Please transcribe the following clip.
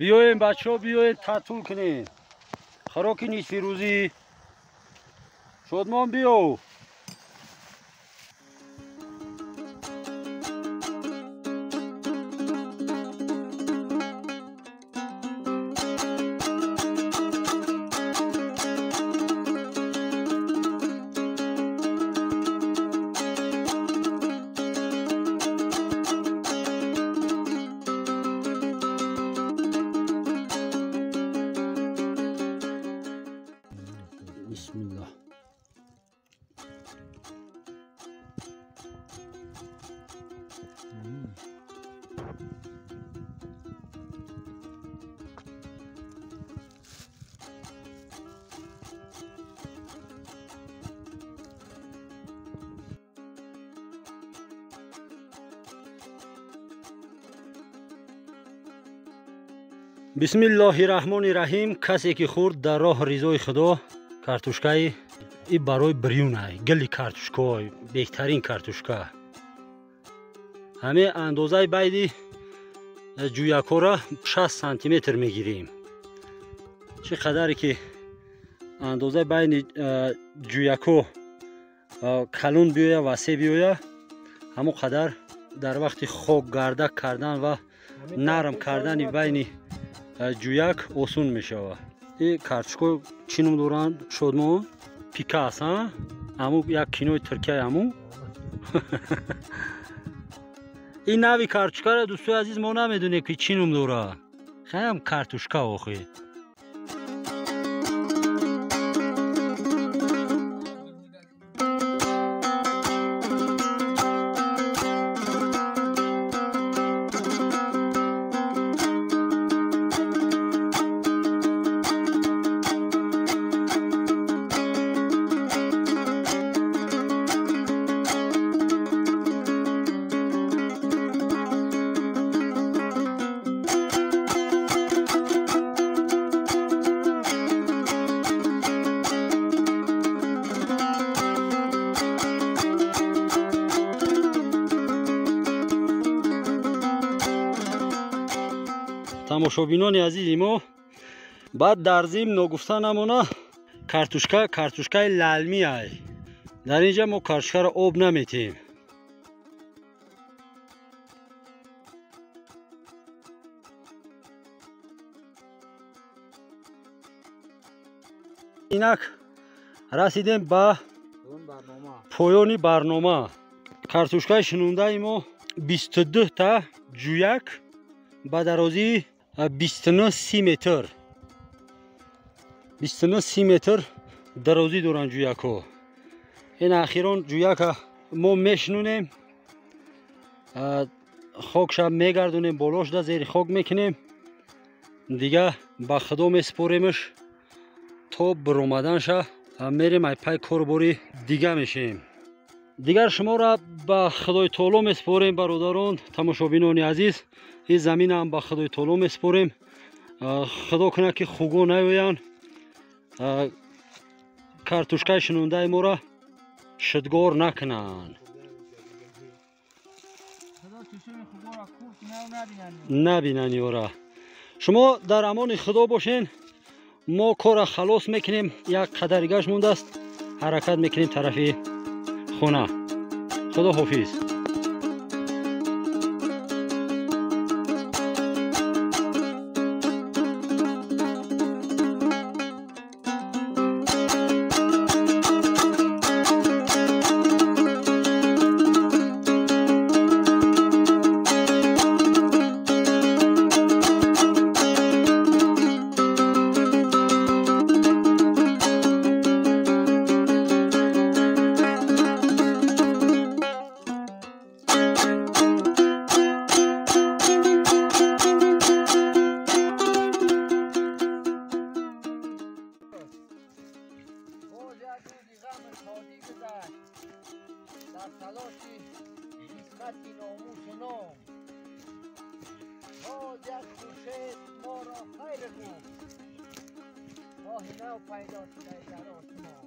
Биёем бачаҳо, биёед татул кунем. Хӯроки нисфирӯзӣ. Шодмон биё. Bismillah. Бисмиллоҳир-раҳмонир-раҳим. Касе ки хӯрд дар роҳ ризои Худо. Картошкаи и барои брюнай, гили картошкаҳои беҳтарин картошка. Ҳаме андозаи байди ҷӯякора 60 сантиметр мегирем. Чӣ қадаре ки андозаи байни ҷӯяко калон биёя, васеъ биёя, ҳамон қадар дар вақти хок гардак кардан ва нарм кардани байни ҷӯяк осон мешавад. И картошка чӣ ном доранд Шодмон? Пикас, а? Аму як кинои Туркияи аму. Ин нави картошкаро дӯстои азиз мо намедонем ки чӣ ном дорад. Хаям картошка охи. Тамошобинони азизи мо, баъд дар зим ногуфта намона, картошка картошкаи лалмӣ ай. Дар инҷа мо картошкаро об наметиҳем. Инак расидем ба поёни барнома. Картошкаи шунундаи мо 22 та ҷӯяк ба дарозии 29-30 метр. 29-30 метр дарозӣ доранд ҷӯякҳо. Ин ахирон ҷӯяка мо мешинонем, хокша мегардонем, болошда зери хок мекунем, дига ба Худо месупоремш то биромаданша мерем ай пай корбори дига мешем. Дигар шуморо ба Худои Таоло месупорем, бародарон, тамошобинони азиз. Ин заминам ба Худои Таоло месупорем. Худо кунад ки хуго наёянд, картошкаи шунундаи моро шудгор накунанд, набинанд ёра. Шумо дар амони Худо бошен. Мо корро халос мекунем, як қадари гашт мондааст, ҳаракат мекунем тарафи хона. Худо ҳофиз. Моҳи нав пайдо шуда дар осмон.